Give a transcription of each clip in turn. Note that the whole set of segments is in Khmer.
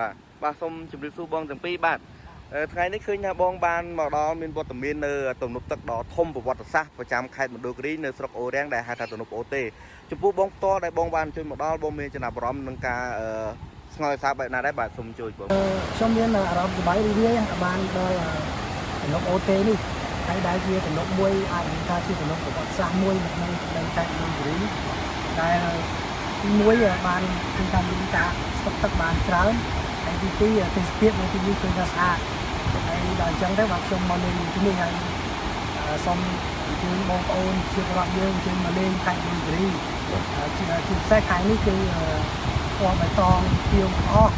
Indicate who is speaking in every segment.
Speaker 1: បាទបាទសូមជម្រាបសួរបងទាំងពីរបាទថ្ងៃនេះឃើញថាបងបានមកដល់មានវត្តមាននៅទំនប់ទឹកដ៏ធំប្រវត្តិសាស្ត្រប្រចាំខេត្តមណ្ឌលគិរីនៅស្រុកអូរាំងដែលហៅថាទំនប់អូទេចំពោះបងផ្ទាល់ដែលបងបានជួយមកដល់បងមានចំណាប់អារម្មណ៍នឹងការស្ងល់សារបែបណាដែរបាទសូមជួយបង
Speaker 2: ខ្ញុំមានអារម្មណ៍សប្បាយរីករាយបានដល់ទំនប់អូតេនេះហើយដែលជាទំនប់មួយអាចនិយាយថាជាទំនប់ប្រវត្តិសាស្ត្រមួយនៅក្នុងដីខេត្តមណ្ឌលគិរីដែលទីមួយបានឃើញថាមានការស្តុកទឹកបានច្រើនហើយទីពីរទេសភាពនៅទីនេះឃើញថាស្អាតហើយដល់អញ្ចឹងទៅបាទខ្ញុំមកលេងទីនេះហើយសូមអញ្ជើញបងប្អូនជាពលរដ្ឋយើងអញ្ជើញមកលេងខេត្តមណ្ឌលគិរីជាពិសេសខែនេះគឺពណ៌បៃតងខៀវអស់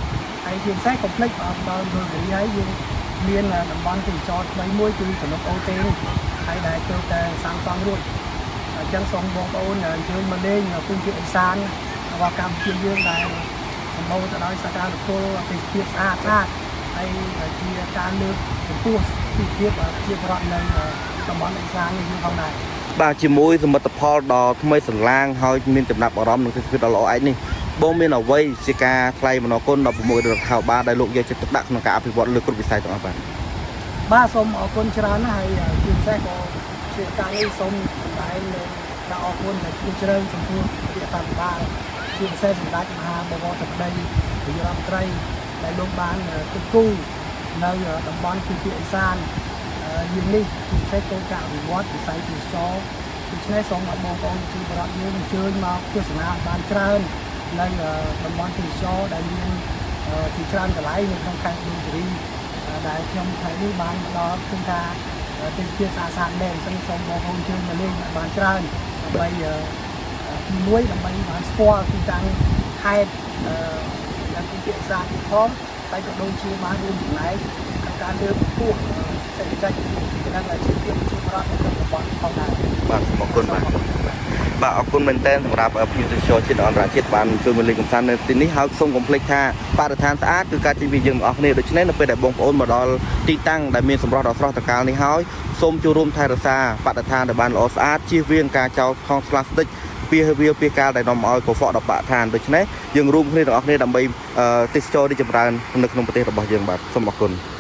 Speaker 2: ហើយជាពិសេសកុំភ្លេចបើដល់មណ្ឌលគិរីហើយយើងមានតំបន់ទេសចរថ្មីមួយគឺទំនប់អូតេនេះហើយដែលទើបតែសាងសង់រួចអញ្ចឹងសូមបងប្អូនអញ្ជើញមកលេងភូមិភាគឦសានរបស់កម្ពុជាយើងដែលសម្បូរទៅដោយសក្តានុពលទេសភាពស្អាតស្អាតហើយជាការលើកកម្ពស់ជីវភាពប្រជាពលរដ្ឋនៅតំបន់ឦសាននេះយើងផងដែរ
Speaker 1: បាទជាមួយសមិទ្ធផលដ៏ថ្មីសន្លាងហើយមានចំណាប់អារម្មណ៍នឹងទេសភាពដ៏ល្អឯកនេះបងមានអ្វីជាការថ្លែងអំណរគុណដល់ប្រមុខរដ្ឋាភិបាលដែលលោកយកចិត្តទុកដាក់ក្នុងការអភិវឌ្ឍលើគ្រប់វិស័យទាំងអស់បាទ
Speaker 2: បាទសូមអរគុណច្រើនណាស់ហើយជាពិសេសក៏ជាការនេះសូមសម្ដែងនៅការអរគុណដែលជ្រាលជ្រៅចំពោះរាជរដ្ឋាភិបាលជាពិសេសសម្ដេចមហាបវរធិបតីនាយករដ្ឋមន្ត្រីដែលលោកបានគិតគូរនៅតំបន់ភូមិភាគឦសានយើងនេះជាពិសេសគោលការណ៍អភិវឌ្ឍវិស័យទេសចរណ៍ដូច្នេះសូមឲ្យបងប្អូនប្រជាពលរដ្ឋយើងអញ្ជើញមកទស្សនាបានច្រើននៅតំបន់ទេសចរណ៍ដែលមានជាច្រើនកន្លែងនៅក្នុងខេត្តមណ្ឌលគិរី ដែលខ្ញុំថ្ងៃនេះបានមកដល់ឃើញថាទេសភាពស្អាតស្អាតមែនអញ្ចឹងសូមបងប្អូនជួយមកលេងឲ្យបានច្រើនដើម្បីទីមួយដើម្បីបានស្គាល់ទីតាំងខេត្តនិងទីភាសាទៀតផងតែក៏ដូចជាបានរួមចំណែកក្នុងការលើកកម្ពស់សេដ្ឋកិច្ចនិងជីវភាពប្រជាពលរដ្ឋនៅក្នុងតំបន់ផងដែរ
Speaker 1: បាទសូមអរគុណបាទបាទអរគុណមែនទែនសម្រាប់ភ្ញៀវទេសចរជាតិនិងអន្តរជាតិបានជួយមកលេងកម្សាន្តនៅទីនេះហើយសូមកុំភ្លេចថាបរិស្ថានស្អាតគឺការជិះពីយើងទាំងអស់គ្នាដូច្នេះនៅពេលដែលបងប្អូនមកដល់ទីតាំងដែលមានសម្រស់ដ៏ស្រស់ត្រកាលនេះហើយសូមចូលរួមថែរក្សាបរិស្ថានដែលបានល្អស្អាតជៀសវាងការចោលថង់ផ្លាស្ទិកពីវាលពីកាលដែលនាំឲ្យកខ្វក់ដល់បរិស្ថានដូច្នេះយើងរួមគ្នាទាំងអស់គ្នាដើម្បីទេសចររីកចម្រើននៅក្នុងប្រទេសរបស់យើងបាទសូមអរគុណ។